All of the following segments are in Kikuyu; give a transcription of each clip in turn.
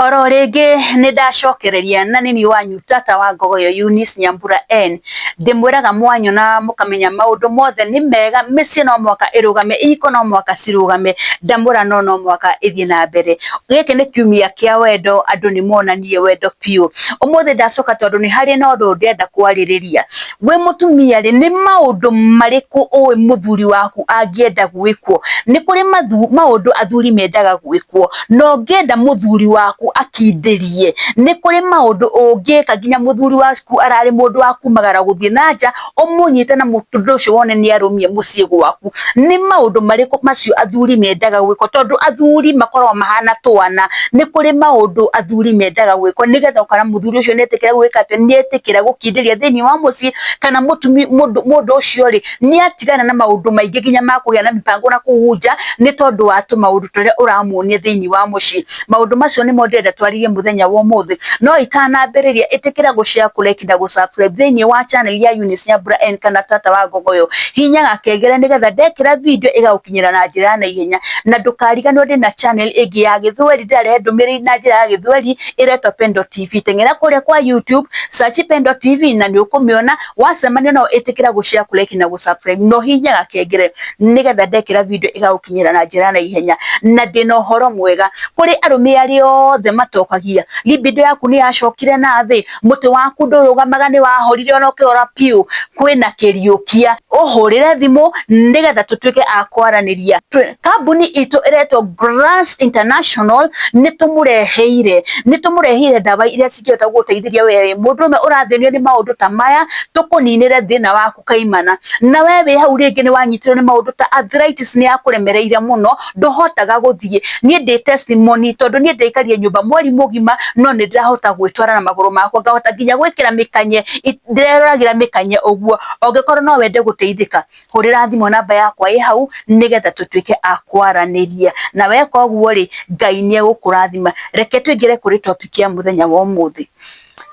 Oro rĩngĩ nĩ ndacokereria na nĩ niĩ wanyu tata wa Ngogoyo Eunice Nyambura N. Ndĩmwĩraga mwanyona mũkamenya maũndũ mothe nĩ mega, mĩciĩ no mũhaka ĩrũgame, ihiko no mũhaka cirũgame, ndamũrano no mũhaka ĩthiĩ na mbere. Gĩkĩ nĩ kiumia kĩa wendo, andũ nĩ monanie wendo biũ. Ũmũthĩ ndacoka tondũ nĩ harĩ na ũndũ ndĩrenda kwarĩrĩria. Wĩ mũtumia rĩ, nĩ maũndũ marĩkũ ũĩ mũthuri waku angĩenda gwĩkwo? Nĩ kũrĩ maũndũ athuri mendaga gwĩkwo, na ũngĩenda mũthuri waku akindĩrie, nĩ kũrĩ maũndũ ũngĩka nginya mũthuri waku ararĩ mũndũ wa kumagara gũthiĩ na nja, ũmũnyite na mũndũ ũcio wone nĩ arũmie mũciĩ gwaku. Nĩ maũndũ marĩkũ macio athuri mendaga gwĩkwo? Tondũ athuri makoragwo mahana twana, nĩ kũrĩ maũndũ athuri mendaga gwĩkwo nĩgetha ũkora mũthuri ũcio nĩ etĩkĩra gwĩka atĩ, nĩ etĩkĩra gũkindĩria thĩiniĩ wa mũciĩ, kana mũndũ ũcio rĩ, nĩ atigana na maũndũ maingĩ nginya ma kũgĩa na mĩbango na kũu nja, nĩ tondũ wa tũmaũndũ tũrĩa ũramuonia thĩiniĩ wa mũciĩ. Maũndũ macio nĩmo ndĩrenda twarĩrie mũthenya wa ũmũthĩ, no itanambĩrĩria ĩtĩkĩra gũ share, kũ like na gũ subscribe thĩiniĩ wa channel ya Eunice Nyambura N kana tata wa Ngogoyo. Hihinya gakengere nĩgetha ndekĩra video ĩgagũkinyĩra na njĩra ya naihenya, na ndũkariganĩrwo ndĩna channel ĩngĩ ya gĩthweri ndĩrarehe ndũmĩrĩri na njĩra ya gĩthweri ĩretwo Pendo TV. Teng'era kũrĩa kwa YouTube, search Pendo TV na nĩ ũkũmĩona. Wacemania nao ĩtĩkĩra gũ share, kũ like na gũ subscribe na ũhihinye gakengere nĩgetha ndekĩra video ĩgagũkinyĩra na njĩra ya naihenya. Na ndĩna ũhoro mwega kũrĩ arũme arĩa othe matokagia, libido yaku nĩ yacokire na thĩ, mũtĩ waku ndũrũgamaga nĩ wahorire ona ũkĩhora piũ, kwĩna kĩriũkia. Ũhũrĩre thimũ nĩgetha tũtuĩke a kwaranĩria. Kambuni itũ ĩretwo Grass International nĩ tũmũreheire, nĩ tũmũreheire ndawa iria cingĩhota gũgũteithĩria we mũndũrũme ũrathĩnio nĩ maũndũ ta maya, tũkũninĩre thĩna waku kaimana. Na we wĩ hau rĩngĩ nĩ wanyitirwo nĩ maũndũ ta arthritis nĩ yakũremereire mũno, ndũhotaga gũthiĩ. Niĩ ndĩ testimony tondũ niĩ ndaikarire nyũmba mweri mũgima no nĩ ndĩrahota gwĩtwara na magũrũ makwa, ngahota nginya gwĩkĩra mĩkanye, ndĩreroragĩra mĩkanye ũguo. Ũngĩkorwo no wende gũteithĩka, hũrĩra thimũ namba yakwa ĩ hau nĩgetha tũtuĩke a kwaranĩria. Na weka ũguo rĩ, Ngai nĩ egũkũrathima. Reke tũingĩre kũrĩ topic ya mũthenya wa ũmũthĩ.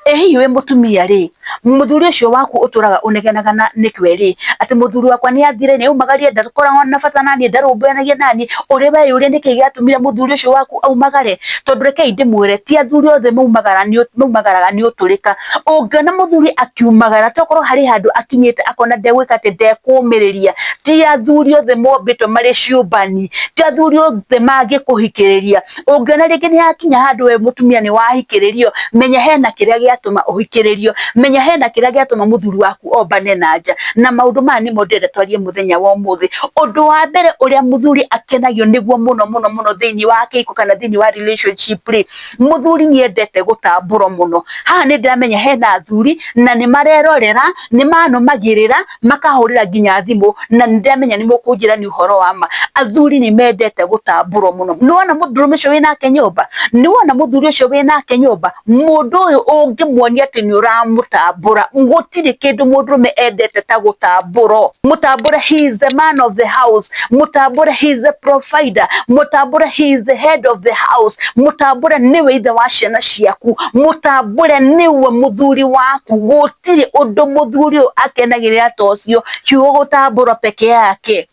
Ĩ hihi wĩ mũtumia rĩ, mũthuri ũcio waku ũtũraga ũnegenaga na nĩkwe rĩ, atĩ mũthuri wakwa nĩ athire, nĩ aumagarie, ndakoragwo na bata naniĩ, ndarũmbũyanagia naniĩ, ũrĩ weyũria nĩkĩ gĩatũmire mũthuri ũcio waku aumagare? Tondũ rekei ndĩmwĩre, ti athuri othe maumagaraga nĩ ũtũrĩka. Ũngĩona mũthuri akiumagara tokorwo harĩ handũ akinyĩte akona ndegwĩka atĩ ndekũmĩrĩria. Ti athuri othe mombĩtwo marĩ ciũmbani, ti athuri othe mangĩkũhikĩrĩria. Ũngĩona rĩngĩ nĩ hakinya handũ we mũtumia nĩ wahikĩrĩrio, menya hena kĩrĩa gĩatũma ũhikĩrĩrio, menya hena kĩrĩa gĩatũma mũthuri waku ombane na nja. Na maũndũ maya nĩmo ndĩrenda twarie mũthenya wa ũmũthĩ. Ũndũ wa mbere ũrĩa mũthuri akenagio nĩguo mũno mũno mũno thĩiniĩ wa kĩhiko kana thĩiniĩ wa relationship rĩ, mũthuri nĩ endete gũtambũrwo mũno. Haha nĩ ndĩramenya hena athuri na nĩ marerorera, nĩ manũmagĩrĩra, makahũrĩra nginya thimũ, na nĩ ndĩramenya nĩ mũkũnjĩra nĩ ũhoro wa ma. Athuri nĩ mendete gũtambũrwo mũno. Nĩ wona mũndũrũme ũcio wĩnake nyũmba? Nĩ wona mũthuri ũcio wĩnake nyũmba? Mũndũ ũyũ ũngĩmuonia atĩ nĩ ũramũtambũra, gũtirĩ kĩndũ mũndũrũme endete ta gũtambũrwo. Mũtambũre he is the man of the house, mũtambũre he is the provider, mũtambũre he is the head of the house, mũtambũre nĩwe ithe wa ciana ciaku, mũtambũre nĩwe mũthuri waku. Gũtirĩ ũndũ mũthuri ũyũ akenagĩrĩra ta ũcio, kiugo gũtambũrwo peke yake.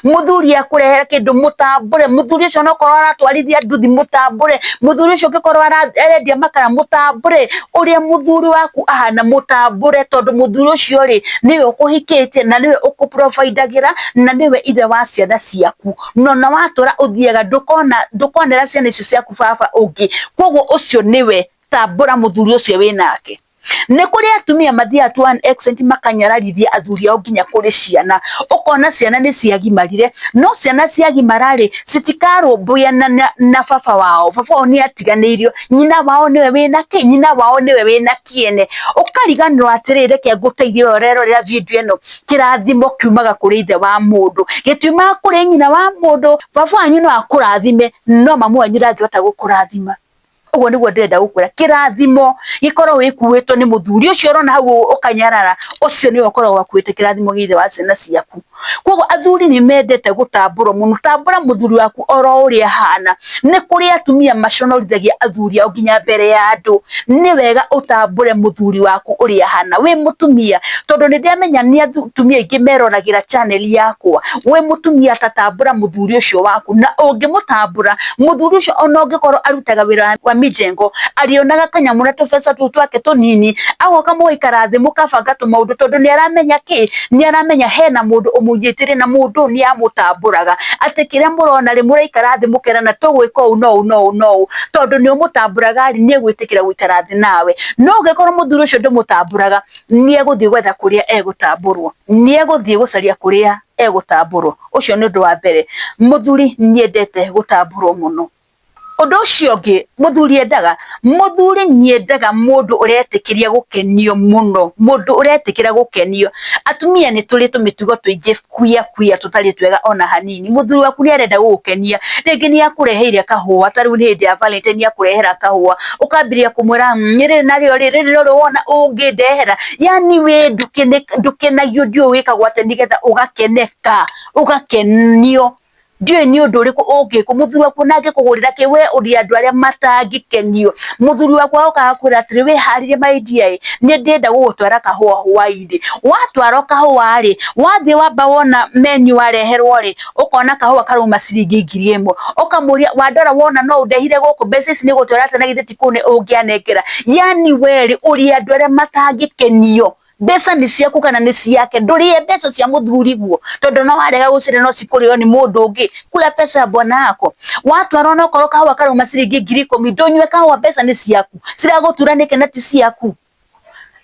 Mũthuri akũrehera kĩndũ mũtambũre, mũthuri ũcio onokorwo aratwarithia nduthi mũtambũre, mũthuri ũcio ũngĩkorwo arendia makara mũtambũre, ũrĩa mũthuri waku ahana mũtambũre, tondũ mũthuri ũcio rĩ nĩwe ũkũhikĩtie na nĩwe ũkũ-providagĩra na nĩwe ithe wa ciana ciaku. Na ona watũra ũthiaga ndũkonera ciana icio ciaku baba ũngĩ, koguo ũcio nĩwe tambũra mũthuri ũcio wĩnake. Nĩ kũrĩ atumia mathiaga to an extent makanyararithia athuri ao nginya kũrĩ ciana, ũkona ciana nĩ ciagimarire, no ciana ciagimara rĩ, citikarũmbũyana na baba wao, baba wao nĩ atiganĩirio, nyina wao nĩwe wĩna kĩ, nyina wao nĩwe wĩna kĩene. Ũkariganĩrwo atĩrĩrĩ, reke ngũteithie we ũrerorera video ĩno, kĩrathimo kiumaga kũrĩ ithe wa mũndũ, gĩtiumaga kũrĩ nyina wa mũndũ. Baba wanyu no akũrathime, no mamu wanyu ndangĩhota gũkũrathima. Ũguo nĩguo ndĩrenda gũkwĩra, kĩrathimo gĩkoragwo gĩkuĩtwo nĩ mũthuri ũcio ũrona hau ũkanyarara, ũcio nĩwe ũkoragwo akuĩte kĩrathimo gĩa ithe wa ciana ciaku. Koguo athuri nĩ mendete gũtambũrwo mũno, tambũra mũthuri waku oro ũrĩa ahana. Nĩ kũrĩ atumia maconorithagia athuri ao nginya mbere ya andũ. Nĩ wega ũtambũre mũthuri waku ũrĩa ahana wĩ mũtumia, tondũ nĩ ndĩramenya nĩ atumia aingĩ meroragĩra channel yakwa. Wĩ mũtumia ta tambũra mũthuri ũcio waku, na ũngĩmũtambũra, mũthuri ũcio ona ũngĩkorwo arutaga wĩra wa mijengo arĩonaga kanyamũ na tũbeca tũu twake tũnini, agoka mũgaikara thĩ mũkabanga tũmaũndũ, tondũ nĩ aramenya kĩ, nĩ aramenya hena mũndũ ũmũnyitĩrĩire na mũndũ ũyũ nĩ amũtambũraga, atĩ kĩrĩa mũrona rĩ, mũraikara thĩ mũkerana tũgwĩka ũũ na ũũ na ũũ na ũũ, tondũ nĩ ũmũtambũraga rĩ, nĩ egwĩtĩkĩra gũikara thĩ nawe. No ũngĩkorwo mũthuri ũcio ndũmũtambũraga, nĩ egũthiĩ gwetha kũrĩa egũtambũrwo, nĩ egũthiĩ gũcaria kũrĩa egũtambũrwo. Ũcio nĩ ũndũ wa mbere. Mũthuri nĩ endete gũtambũrwo mũno. Ũndũ ũcio ũngĩ mũthuri endaga, mũthuri nĩ endaga mũndũ ũretĩkĩria gũkenio mũno, mũndũ ũretĩkĩra gũkenio. Atumia nĩ tũrĩ tũmĩtugo tũingĩ kuia kuia tũtarĩ twega ona hanini. Mũthuri waku nĩ arenda gũgũkenia, rĩngĩ nĩ akũreheire kahũa, ta rĩu nĩ hĩndĩ ya Valentine nĩ akũrehera kahũa, ũkambĩrĩria kũmwĩra rĩrĩ narĩo rĩ, rĩrĩ norĩo wona ũngĩndehera, yani we ndũkenagio ndiũĩ wĩkagwo atĩa nĩgetha ũgakeneka, ũgakenio. Ndiũĩ nĩ ũndũ ũrĩkũ ũngĩkwo, mũthuri waku ona angĩkũgũrĩra kĩ, we ũrĩ andũ arĩa matangĩkenio. Mũthuri waku agoka agakwĩra atĩrĩ, wĩharĩrie my dear ĩ, nĩ ndĩrenda gũgũtwara kahũa hwainĩ. Watwarwo kahũa rĩ, wathiĩ wamba wona menu wareherwo rĩ, ũkona kahũa karauma ciringi 1000. Ũkamũria wandora wona no ũndehire gũkũ, mbeca ici nĩ ũgũtwara atĩa na githĩ ti kũu ũngĩanengera. Yani we rĩ, ũrĩ andũ arĩa matangĩkenio. Mbeca nĩ ciaku kana nĩ ciake, ndũrĩe mbeca cia mũthuriguo tondũ no warega gũcirĩa no cikũrĩo nĩ mũndũ ũngĩ. Kula pesa ya bwana yako. Watwarwo onokorwo kahũa karauma ciringi 10,000, ndũnyue kahũa, mbeca nĩ ciaku, ciragũtura nĩkĩ na ti ciaku?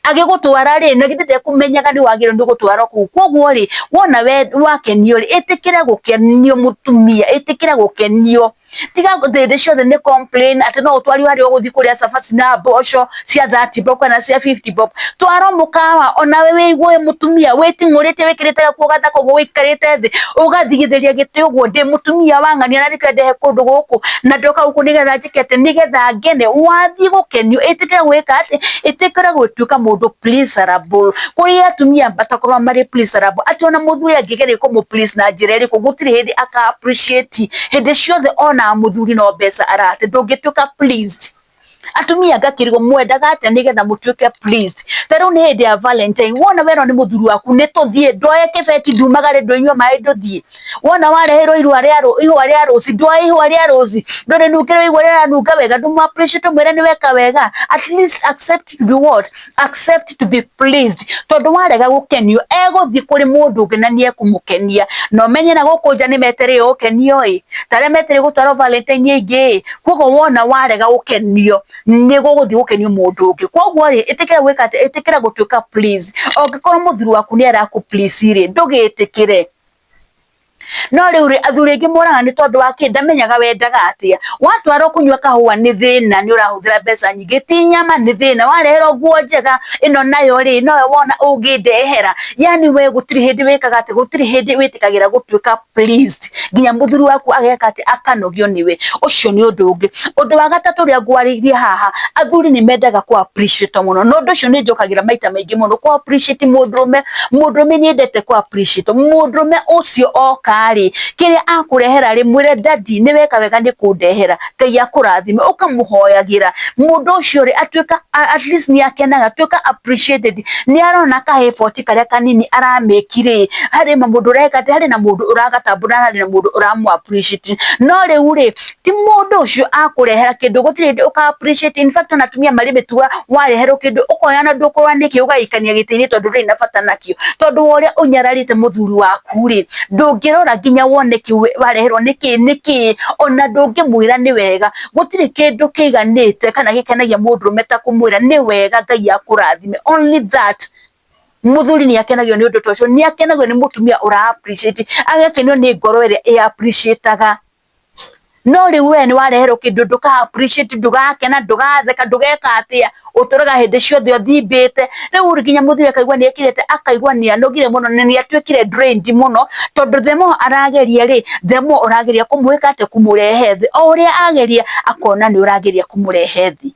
Agĩgũtwara rĩ, na githĩ ndekũmenyaga nĩ wagĩrĩirwo nĩ gũtwarwo kũu. Koguo rĩ, wona we wakenio rĩ, ĩtĩkĩra gũkenio mũtumia, ĩtĩkĩra gũkenio. Tiga hĩndĩ ciothe nĩ complain atĩ no ũtwarirwo harĩa ũgũthiĩ kũrĩa cabaci na mboco cia 30 bob kana cia 50 bob. Twarwo mũkawa onawe wĩigue wĩ mũtumia wĩting'ũrĩte wĩkĩrĩte gakuo gathaka ũguo wĩikarĩte thĩ ũgathigithĩria gĩtĩ ũguo, ndĩ mũtumia wa ng'ania na nĩkĩo ndehe kũndũ gũkũ na ndoka gũkũ nĩgetha njĩke atĩ, nĩgetha ngene. Wathiĩ gũkenio ĩtĩkĩra gwĩka atĩ, ĩtĩkĩra gũtuĩka mũndũ pleasurable. Kũrĩ atumia matakoragwo marĩ pleasurable, atĩ ona mũthuri angĩgeria kũmũ please na njĩra ĩrĩkũ gũtirĩ hĩndĩ aka appreciate. Hĩndĩ ciothe onaga mũthuri no mbeca arate, ndũngĩtuĩka pleased. Atumia ngakĩrigwo mwendaga atĩa nĩgetha mũtuĩke pleased. Ta rĩu nĩ hĩndĩ ya Valentine, wona werwo nĩ mũthuri waku nĩ tũthiĩ, ndoe kĩbeti ndumagare, ndũnyue maĩ ndũthiĩ. Wona wareherwo ihũa rĩa rose, ndwoe ihũa rĩa rose, ndũrĩnungĩre ũigue rĩranunga wega, ndũmũ appreciate ũmwĩre nĩ weka wega. At least accept to be what? Accept to be pleased. Tondũ warega gũkenio, egũthiĩ kũrĩ mũndũ ũngĩ na nĩ ekũmũkenia. Na ũmenye na gũkũ nja nĩ metereire gũkenio ĩ, ta arĩa metereire gũtwarwo Valentine aingĩ ĩ, koguo wona warega gũkenio, nĩ gũgũthiĩ gũkenio mũndũ ũngĩ. Koguo rĩ, ĩtĩkĩra gwĩka atĩ, ĩtĩkĩra gũtuĩka pleased. Angĩkorwo mũthuri waku nĩ arakũ please rĩ, ndũgĩtĩkĩre. No rĩu rĩ, athuri aingĩ moraga nĩ tondũ wa kĩ, ndamenyaga wendaga atĩa. Watwarwo kũnyua kahũa nĩ thĩna, nĩ ũrahũthĩra mbeca nyingĩ, ti nyama nĩ thĩna, wareherwo nguo njega ĩno nayo rĩ, noyo wona ũngĩndehera. Yani we gũtirĩ hĩndĩ wĩkaga atĩ, gũtirĩ hĩndĩ wĩtĩkagĩra gũtuĩka pleased, nginya mũthuri waku ageka atĩ, akanogio nĩwe. Ũcio nĩ ũndũ ũngĩ. Ũndũ wa gatatũ ũrĩa ngwarĩria haha, athuri nĩ mendaga kũ appreciate mũno, na ũndũ ũcio nĩ njũkagĩra maita maingĩ mũno, kũ appreciate mũndũrũme. Mũndũrũme nĩ endete kũ appreciate mũndũrũme ũcio oka rĩ, kĩrĩa akũrehera rĩ, mwĩre daddy nĩ weka wega nĩ kũndehera, Ngai akũrathime, ũkamũhoyagĩra. Mũndũ ũcio rĩ, atuĩka at least nĩ akenaga, atuĩka appreciated, nĩ arona ka effort karĩa kanini aramĩki rĩ, harĩ na mũndũ ũreka atĩ, harĩ na mũndũ ũragatambũra, harĩ na mũndũ ũramũ appreciate. No rĩu rĩ, ti mũndũ ũcio akũrehera kĩndũ, gũtirĩ hĩndĩ ũka appreciate. In fact ona atumia marĩ mĩtugo, wareherwo kĩndũ ũkoya na ndũkũrora nĩkĩ, ũgagĩikania gĩtĩ-inĩ tondũ ndũrĩ na bata nakĩo. Tondũ wa ũrĩa ũnyararĩte mũthuri waku rĩ, ndũngĩrora nginya wone kĩu wareherwo nĩkĩ nĩkĩ, ona ndũngĩmwĩra nĩ wega. Gũtirĩ kĩndũ kĩiganĩte kana gĩkenagia mũndũrũme ta kũmwĩra nĩ wega, Ngai akũrathime. Only that. Mũthuri nĩ akenagio nĩ ũndũ ta ũcio, nĩ akenagio nĩ mũtumia ũra appreciate, agakenio nĩ ngoro ĩrĩa ĩ appreciate-aga. No rĩu we nĩ wareherwo kĩndũ ndũka appreciate, ndũgakena, ndũgatheka, ndũgeka atĩa, ũtũraga hĩndĩ ciothe ũthimbĩte. Rĩu nginya mũthuri akaigua nĩ ekĩrĩte, akaigua nĩ anogire mũno na nĩ atuĩkire drained mũno, tondũ the more arageria rĩ, the more ũrageria kũmwĩka atĩ, kũmũrehe thĩ. O ũrĩa ageria akona nĩ ũrageria kũmũrehe thĩ.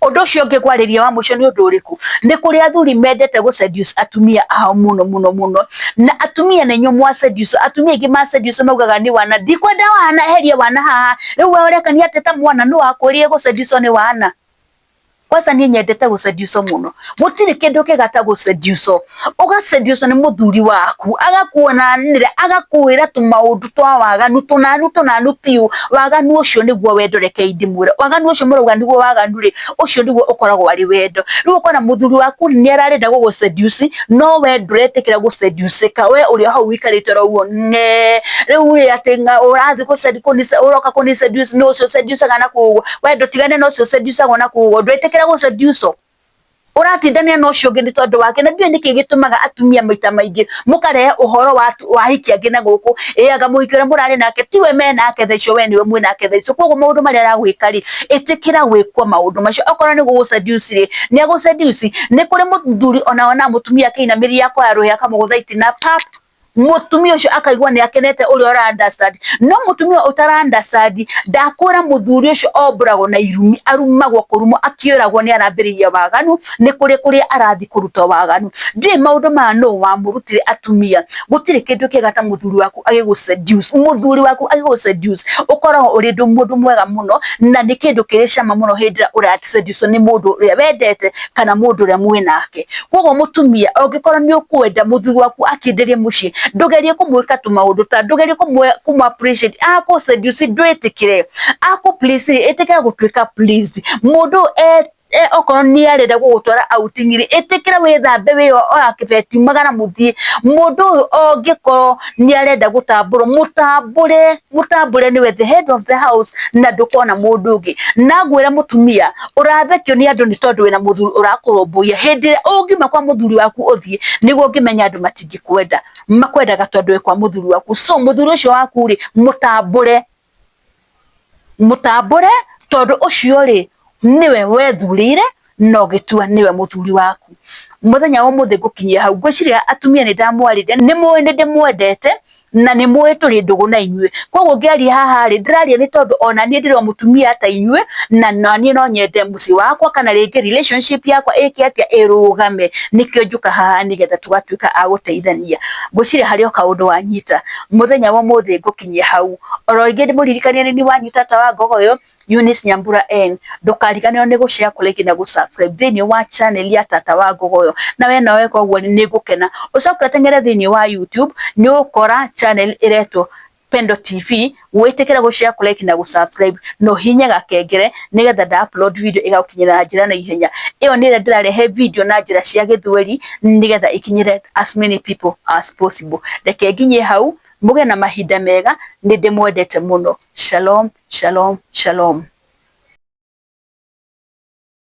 Ũndũ ũcio ũngĩ ngwarĩria wa mũico nĩ ũndũ ũrĩkũ? Nĩ kũrĩ athuri mendete gũ seduce atumia ao mũno mũno mũno, na atumia nĩ inyuĩ mwa seduce. Atumia aingĩ ma seduce maugaga nĩ wana, ndikwenda wana, eheria wana haha. Rĩu we ũrekania atĩ ta mwana, nũ wakwĩrire gũ seduce nĩ wana? Kwanza niĩ nyendete gũseducwo mũno, gũtirĩ kĩndũ kĩega ta gũseducwo, ũgaseducwo nĩ mũthuri waku agakuonanĩra agakwĩra tũmaũndũ twa waganu tũnanu tũnanu biũ. Waganu ũcio nĩguo wendo, rekei ndĩmwĩre, waganu ũcio mũrauga nĩguo waganu rĩ, ũcio nĩguo ũkoragwo arĩ wendo. Rĩu ũkona mũthuri waku nĩ ararenda gũgũ seduce no we ndũretĩkĩra gũseducĩka, we ũrĩ o hau ũikarĩte oro ũguo ng'ee. Rĩu rĩ atĩ ũrathiĩ ũroka kũni seduce nũ ũcio ũseducaga na kũu ũguo, we ndũtigane na ũcio ũseducagwo na kũu ũguo, ndwĩtĩkĩra gũseducwo. Ũratindania na ũcio ũngĩ nĩ tondũ wake, na ndiũĩ nĩkĩ gĩtũmaga atumia maita maingĩ mũkarehe ũhoro wa ahiki angĩ na gũkũ, ĩ anga mũhiki ũrĩa mũrarĩ nake tiwe menake thaa icio, we nĩwe mwĩnake thaa icio, koguo maũndũ marĩa aragwĩka rĩ, ĩtĩkĩra gwĩkwo maũndũ macio, okorwo nĩ gũgũ seduce rĩ, nĩ agũ seduce. Nĩ kũrĩ mũthuri ona onaga mũtumia akĩinamĩrĩria akoya rũhĩa akamũgũtha itina pap, mũtumia ũcio akaigua nĩ akenete ũrĩa ũra understand. No mũtumia ũtara understand ndakwĩra mũthuri ũcio ombũragwo na irumi, arumagwo kũrumwo akĩũragwo nĩ arambĩrĩria waganu, nĩ kũrĩ kũrĩa arathiĩ kũruta waganu. Ndiũĩ maũndũ maya nũ wamũrutire atumia, gũtirĩ kĩndũ kĩega ta mũthuri waku agĩgũ seduce, mũthuri waku agĩgũ seduce ũkoragwo ũrĩ mũndũ mwega mũno, na nĩ kĩndũ kĩrĩ cama mũno hĩndĩ ĩrĩa ũra seduce nĩ mũndũ ũrĩa wendete kana mũndũ ũrĩa mwĩnake. Koguo mũtumia ũngĩkorwo nĩ ũkwenda mũthuri waku akindĩrie mũciĩ, ndũgerie kũmwĩka tũmaũndũ ta ndũgerie kũmũ appreciate, akũ seduce ndwĩtĩkĩre, akũ please ĩtĩkĩra gũtuĩka pleased. Mũndũ okorwo nĩ arenda gũgũtwara outing rĩ, ĩtĩkĩra wĩthambe wĩoya kĩbeti magana mũthiĩ. Mũndũ ũyũ angĩkorwo nĩ arenda gũtambũrwo, mũtambũre, mũtambũre nĩwe the head of the house na ndũkona mũndũ ũngĩ. Na ngwĩre mũtumia, ũrathekio nĩ andũ nĩ tondũ wĩna mũthuri ũrakũrũmbũiya. Hĩndĩ ĩrĩa ũngiuma kwa mũthuri waku ũthiĩ, nĩguo ũngĩmenya andũ matingĩkwenda, makwendaga tondũ wĩ kwa mũthuri waku. So mũthuri ũcio waku rĩ, mũtambũre, mũtambũre tondũ ũcio rĩ nĩwe wethurĩire na ũgĩtua nĩwe mũthuri waku. Mũthenya wa ũmũthĩ ngũkinyia hau, ngwĩciria atumia nĩ ndamwarĩria, nĩ mũĩ nĩ ndĩmwendete na nĩ mũĩ tũrĩ ndũgũ na inyuĩ, koguo ngĩaria haha rĩ, ndĩraria nĩ tondũ ona niĩ ndĩrĩ o mũtumia ta inyuĩ, na naniĩ no nyende mũciĩ wakwa kana rĩngĩ relationship yakwa ĩke atĩa, ĩrũgame, nĩkĩo njũka haha nĩgetha tũgatuĩka a gũteithania. Ngwĩciria harĩ o kaũndũ wanyita. Mũthenya wa ũmũthĩ ngũkinyia hau. Oro rĩngĩ ndĩmũririkanie nĩ niĩ wanyu tata wa Ngogoyo, Eunice Nyambura N. Ndũkariganĩrwo nĩ gũ-share, kũ-like na gũ-subscribe thĩinĩ wa channel ya tata wa Ngogoyo, na we no weka ũguo nĩ ngũkena. Ũcoke ũteng'ere thĩinĩ wa YouTube nĩ ũgũkora channel ĩretwo Pendo TV, wĩtĩkĩre gũ-share, kũ-like na gũ-subscribe na ũhihinye gakengere nĩgetha nda upload video ĩgagũkinyĩra na njĩra na ihenya. Ĩyo nĩ ĩrĩa ndĩrarehe video na njĩra cia gĩthweri nĩgetha ikinyĩre as many people as possible. Reke nginyie hau, mũgĩe na mahinda mega, nĩ ndĩmwendete mũno. Shalom, shalom, shalom.